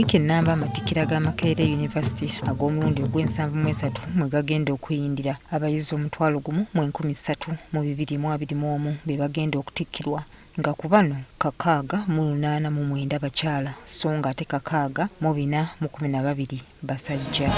Wiiki ennamba amatikkira ga Makerere University ag'omulundi ogw'ensanvu mu esatu mwe gagenda okuyindira. Abayizi 13,321 be bagenda okutikkirwa, nga ku bano 689 bakyala, so nga ate 6412 basajja.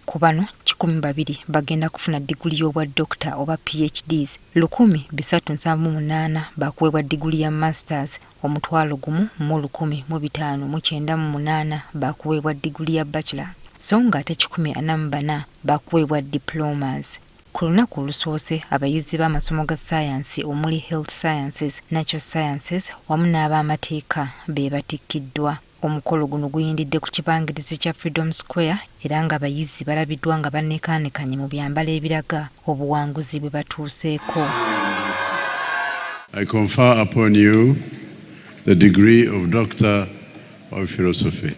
Ku bano 102 bagenda kufuna diguli y'obwa dokita oba PhDs, 1378 bakuweebwa diguli ya Masters, 10,598 bakuweebwa diguli ya Bachelor, so nga ate 144 bakuweebwa diplomas. Ku lunaku olusoose, abayizi b'amasomo ga ssaayansi omuli Health Sciences, Natural Sciences wamu n'ab'amateeka be batikkiddwa. Omukolo guno guyindidde ku kibangirizi kya Freedom Square era ng'abayizi balabiddwa nga banekaanekanye mu byambalo ebiraga obuwanguzi bwe batuuseeko. I confer upon you the degree of Doctor of Philosophy.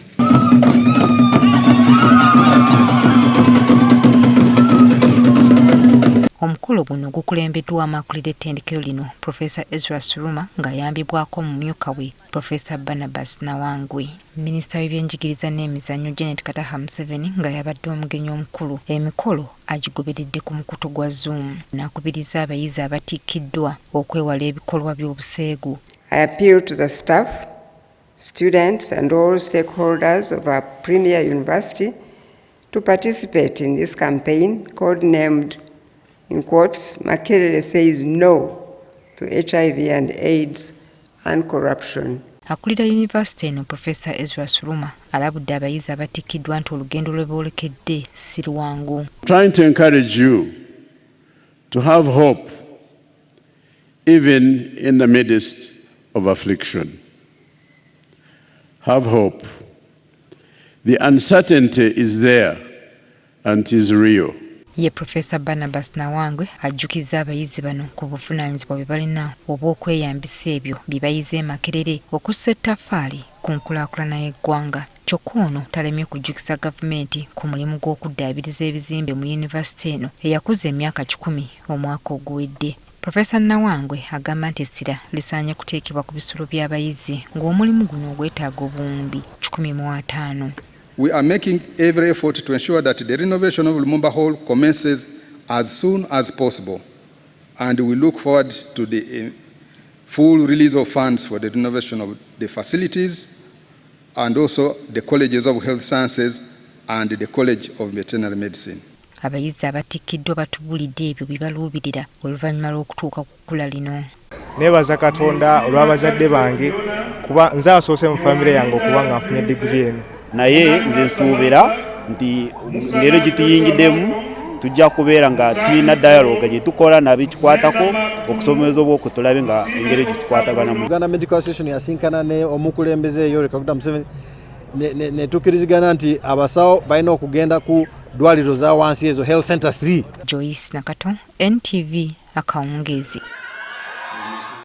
Omukolo guno gukulembeddwamu akulira ettendekero lino, Professor Ezra Suruma, ng'ayambibwako omumyuka we, Professor Barnabas Nawangwe. Minisita w'ebyenjigiriza n'emizannyo, Janet Kataha Museveni, nga yabadde omugenyi omukulu, emikolo agigoberedde ku mukutu gwa Zoom, n'akubiriza abayizi abatikkiddwa okwewala ebikolwa by'obuseegu. I appeal to the staff, students and all stakeholders of our premier university to participate in this campaign codenamed, in quotes, "Makerere says no to HIV and AIDS and corruption." Akulira yunivasite eno, Profesa Ezra Suruma, alabudde abayizi abatikkiddwa nti olugendo lwe boolekedde si lwangu. Trying to encourage you to have hope even in the midst of affliction. Have hope. The uncertainty is there and is real. Ye Profesa Barnabas Nawangwe ajjukizza abayizi bano ku buvunaanyizibwa bwe balina obw'okweyambisa ebyo bye bayize e Makerere okussa ettaffaali ku nkulaakulana y'eggwanga. Kyokka ono talemye kujjukiza gavumenti ku mulimu gw'okuddaabiriza ebizimbe mu yunivasite eno eyakuza emyaka 100 omwaka oguwedde. Profesa Nawangwe agamba nti essira lisaanye kuteekebwa ku bisulo by'abayizi, ng'omulimu guno ogwetaaga obuwumbi 150. We are making every effort to ensure that the renovation of Lumumba Hall commences as soon as possible, and we look forward to the full release of funds for the renovation of the facilities and also the colleges of health sciences and the College of Veterinary Medicine. Abayizi abatikkiddwa batubuulidde ebyo bye baluubirira oluvannyuma lw'okutuuka ku kkula lino. Neebaza Katonda olw'abazadde bange, kuba nze asoose mu famire yange okuba nga nfunye digiri eno. Naye nze nsuubira nti ngeri gituyingiddemu tujja kubeera nga tulina dialogue gye tukola nabikikwatako okusomeza obwoko, tulabe nga engeri gyetukwataganamu. Uganda Medical Association yasinkana ne omukulembeze Yoweri Kaguta Museveni ne tukkirizigana nti abasawo balina okugenda ku ddwaliro za wansi, ezo health center 3. Joyce Nakato, NTV, akawungeezi.